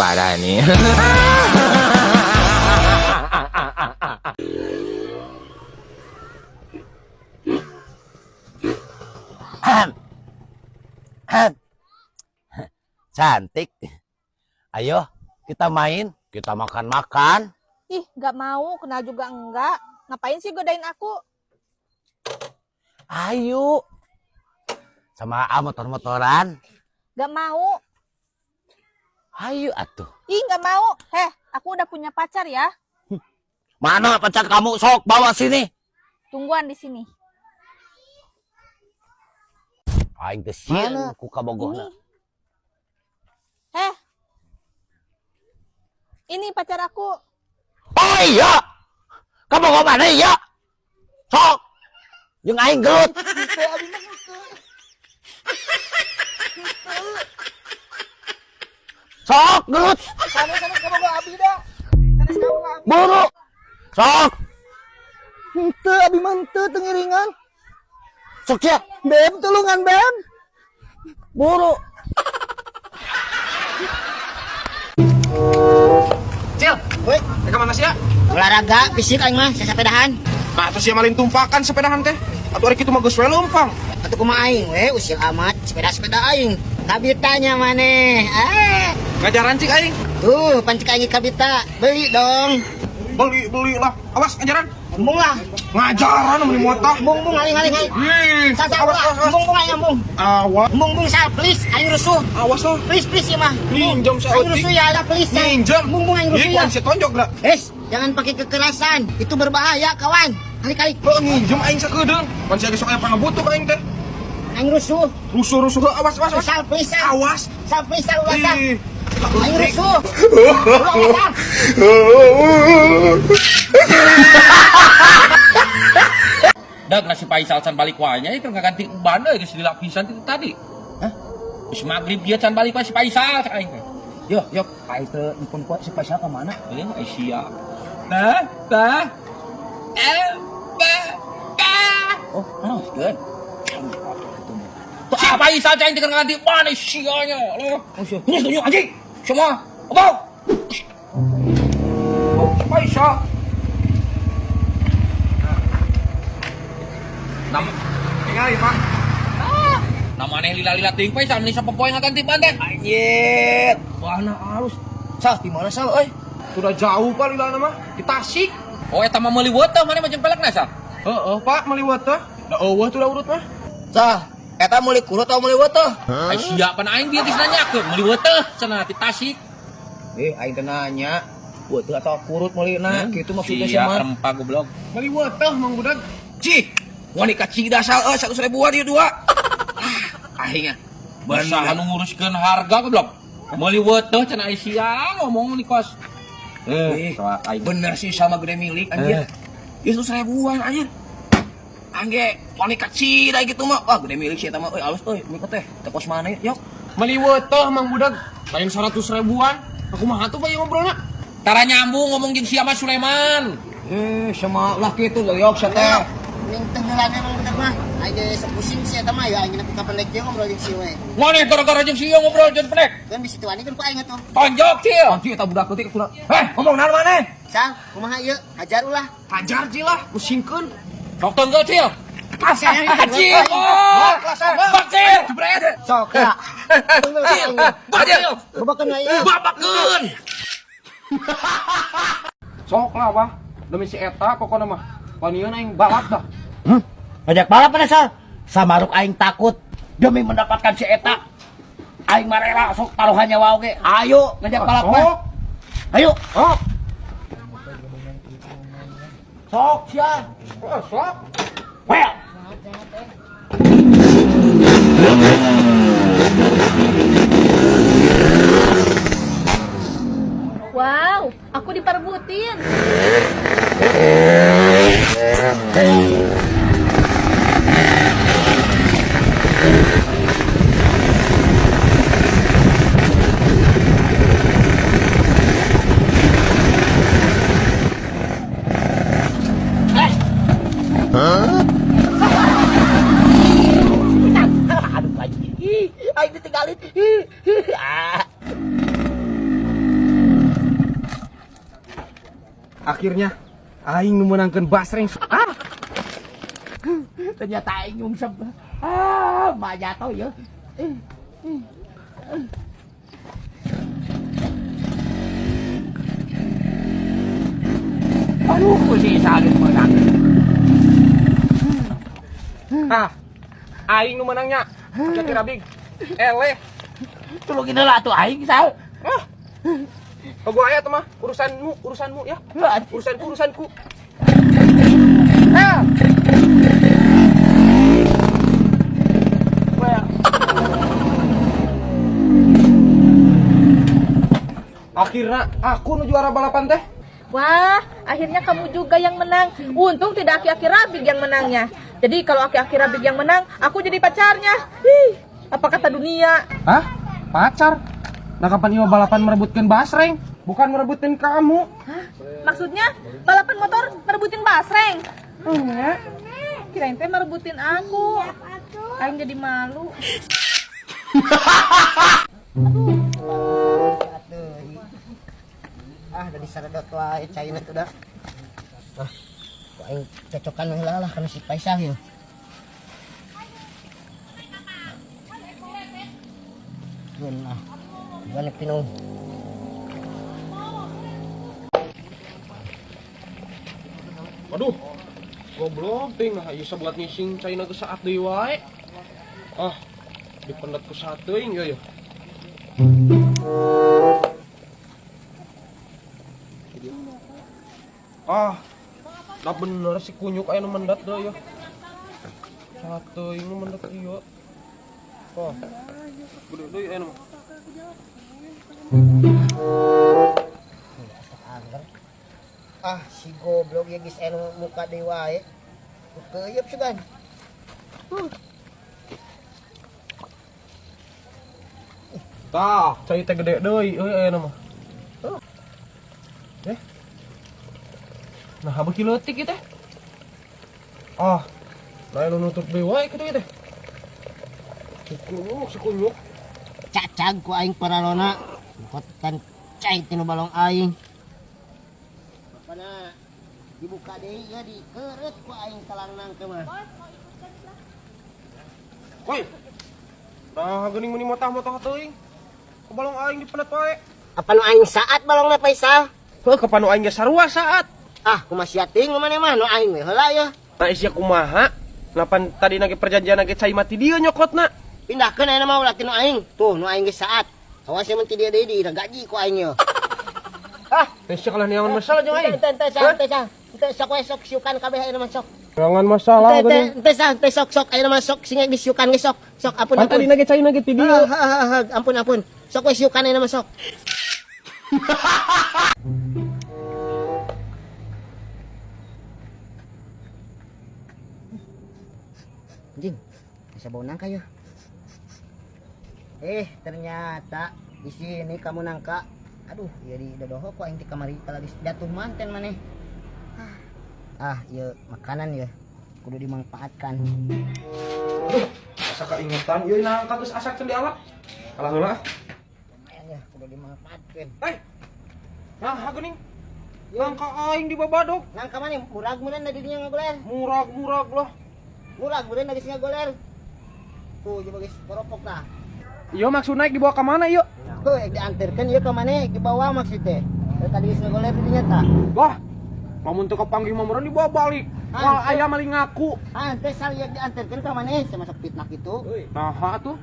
Parah nih. Cantik. Ayo, kita main, kita makan-makan. Ih, gak mau, kenal juga enggak. Ngapain sih godain aku? Ayo. Sama A motor-motoran. Gak mau. Ayo atuh. Ih, gak mau. Heh, aku udah punya pacar ya. Mana pacar kamu? Sok bawa sini. Tungguan di sini. Aing teh sieun ku kabogohna. Ini. Heh. Ini pacar aku. Oh iya. Kabogoh mana iya? Sok. Jeung aing gelut. Sok gelut. Sanes-sanes kabogoh abi da. Sanes kabogoh abi. Buru. Sok. Henteu abi mah henteu teu ngiringan. Sok ya. Beb tulungan beb. Buru. Cil, Woi, ke mana sih ya? olahraga fisik aing mah sasapedahan. Nah, terus sia malin tumpakan sepedahan teh. Atuh ari kitu mah geus we leumpang. Atuh kumaha aing we usil amat sepeda-sepeda aing. Kabitanya maneh. Ah. Ngajaran cik aing. Tuh, pancik aing kabita. Beli dong. Beli beli lah. Awas ngajaran. Embung lah. Ngajaran meuni muatah. Embung embung aing aing aing. Ih, Sal sal awas lah. awas awas. Embung embung aing embung. Awas. Embung embung sal please aing rusuh. Awas lah. Please please ya mah. Minjem Aing rusuh ya lah please. Sal. Minjem. Embung embung aing rusuh Ih, ya. kuan si tonjok geura. Es, jangan pakai kekerasan. Itu berbahaya kawan. Kali-kali Heuh nginjem aing sakedeung. Pan sia ge sok aya pangabutuh ka aing teh. aing rusuh. Rusuh-rusuh heuh, awas awas awas. Sal please sal. Awas. Sal please sal ulah sal. Ih, Aing rusuh. Ulah sal. Dag nasi Faisal can balik wae nya itu ngaganti ban euy geus lila pisan itu tadi. Hah? Geus magrib dia can balik wae si Faisal cak aing teh. Yo, yo, aing teu nyepun kuat si Faisal ka mana? Eh, ai sia. Bah, bah. Eh, bah, bah. Oh, naoskeun? Si Faisal cak aing teh ngaganti ban ai sia nya. Loh. Oh, sia. Ini tunjuk anjing. Semua. Apa? Oh, si Faisal. Nama Ningali, Pak. namanya lila-lila teuing Faisal meni sapopoe ngaganti ban teh. Anjir, warna halus. Sal, di mana sal euy? Sudah jauh Pak lila mah. Di Tasik. Oh eta mah meuli weuteung maneh mah jeung pelekna sal. Heeh, Pak, meuli weuteung. Da eueuh tuh da urut mah. Sal, eta meuli kurut atau meuli weuteung? Ai sia pan aing dia geus nanyakeun meuli weuteung cenah di Tasik. Eh, aing teh nanya, weuteung atau kurut meulina? Kitu maksudnya Sia sih mah. rempah goblok. Meuli weuteung Mang Budak. Cih, wani ka Cida sal euy 100 ribuan ieu dua. Ah, aing ah. Bener anu nguruskeun harga goblok. Meuli weuteung cenah ai sia ngomong ni kos. Eh, soal aing. bener sih sama gede milik anjir. Ieu 100 ribuan anjir. Angge, wani ka Cida gitu mah. Wah, gede milik sih eta mah euy alus euy, mika teh. Teh kos mana yuk? Meuli weuteung Mang Budak. Lain 100 ribuan. Aku mah atuh Pak ieu ngobrolna. Tara nyambung ngomong jeung sia mah Sulaiman. Eh, sama lah kitu yok sia teh. Ning tenggelan emang budak mah. Aing ge sok pusing sih eta mah ya aing nepi ka pendek jeung ngobrol jeung si we. Maneh gara-gara jeung sia ngobrol jeung pendek. Kan bisi tuani kan ku aing atuh. Tonjok sia. Anjir eta budak leutik kudu. Heh, ngomong naon maneh? Sal, kumaha ieu? Hajar ulah. Hajar Cil lah, pusingkeun. Sok tenggel sia. Sayang, Anjir. Bak sia. Sok ya. Bak sia. Babakeun we ieu. Babakeun. Sok lah, Pak. Demi si eta pokokna mah. Wanian aing balap dah. Ngajak balap mana sal? Samaruk aing takut demi mendapatkan si eta. Aing marela sok taruhan nyawa oge. Ayo ngajak balap mah. Sok. Ayo. Sok. Sok sia. Oh, sok. Well. Wow, aku diperbutin. Aduh anjing. Ih, aing ditinggalin. Ih, ih, ah. Akhirnya aing nu meunangkeun basreng. Ah, Ternyata aing nyungsep. Ah, mah jatuh ya. Aduh, ku si Isal geus meunang. Ah. Aing nu menangnya. Jati Rabig. Eleh. Tulungin heula atuh aing, Sal. Ah. Oh, gua aya tuh mah urusanmu, urusanmu ya. Urusanku, urusanku. Ah. Akhirnya aku nu juara balapan teh. Wah, akhirnya kamu juga yang menang. Untung tidak aki-aki Rabig yang menangnya. Jadi kalau aki-aki Rabig yang menang, aku jadi pacarnya. Hih, apa kata dunia? Hah? Pacar? Nah, kapan ieu balapan merebutkan basreng? Bukan merebutkan kamu. Hah? Maksudnya balapan motor merebutin basreng? Enggak. Kirain teh merebutin aku. Aing jadi malu. Atuh. Ah, dari saredot wae caina tuh dah. Ah, ku aing cocokan heula lah kana si Faisal yeuh. Keun ah. Gimana pinung? Waduh. Goblok ting, nah ieu sabuat ngising caina geus saat deui wae. Ah, dipendet ku sateuing ieu ya. Ah, nah bener si kunyuk aya nu mendat deui ya. Sateuing nu mendat ieu. Oh. Gede deui aya nu mah. Angger. Ah, si goblok ya geus anu muka deui wae. Keuyeup sugan. Tah, cai teh gede deui euy aya nu mah. Eh. Nah, beuki leutik ieu teh. Ah, lain nu nutup deui wae kitu ieu teh. Si kunyuk, si kunyuk. Cacag ku aing paralona. Kotan cai tinu balong aing. Bapana dibuka deui ya dikeureut ku aing talang nangke mah. Woi. Nah, geuning meuni motah-motah teuing. Ku balong aing dipenet wae. Apa nu aing saat balongna Faisal? Heuh, kapan nu aing ge sarua saat. Ah, kumaha sia teuing maneh mah nu aing we heula ya. Nah, isia kumaha? Lapan tadi nage perjanjian nage cai mati dieu nyokotna. Pindahkeun ayeuna mah ulah ti nu aing. Tuh, nu aing geus saat. Awas ya mun ti dieu deui diragaji ku aing ye. Ah, teh sia kalah neangan masalah jeung aing. Ente ente sah, ente sah. Ente sok we sok siukan kabeh ayeuna mah sok. Neangan masalah Ente geuning. ente sah, ente sok sok ayeuna mah sok sing disiukan ge sok. Sok ampun Pan tadi ampun. nage cai nage ti dieu. Ah, ah, ah, ah, ampun ampun. Sok we siukan ayeuna mah sok. Anjing, bisa bau nangka ya. Eh, ternyata di sini kamu nangka. Aduh, ya di dodoho kok aing ti kamari kalau jatuh manten maneh. Ah, ya makanan ya kudu dimanfaatkan. Asa kaingetan ieu nangka geus asak teu diala. Kalah heula. Lumayan ya, kudu dimanfaatkan. Hei. Nah, geuning. Nangka aing di babadog. Nangka maneh murag meureun da dirinya ngagoler. Murag-murag lah. Murag meureun da geus ngagoler. Tuh, coba geus koropok tah. Ieu maksud naik dibawa ka mana ieu? Tuh, diantarkeun ieu ka maneh dibawa maksud teh. Da tadi geus ngagoler dirinya tah. Wah, lamun teu kapanggih mah meureun dibawa balik. Wah, aya maling ngaku. Ah, teh sal ieu diantarkeun ka maneh sama sok fitnah kitu. Nah, atuh.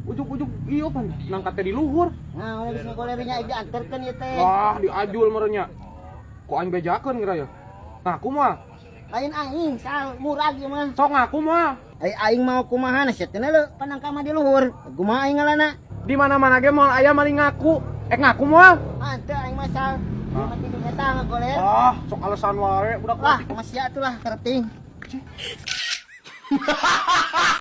Ujug-ujug ieu pan nangka teh di luhur. Nah, udah geus ngagoler nya diantarkeun ieu teh. Wah, diajul meureun nya. Ku aing bejakeun kira ya. Ngaku mah. Lain aing, sal murag ieu mah. Sok ngaku mah. Ai aing mau kumaha na sia teh leu panangka mah di luhur. Kumaha aing ngalana? Di mana-mana ge moal aya maling ngaku. Eh ngaku moal. Ah, teu aing mah sal. Ieu mah ti eta ngagoler. Ah, sok alasan wae budak Lah, kumaha sia atuh lah kerting.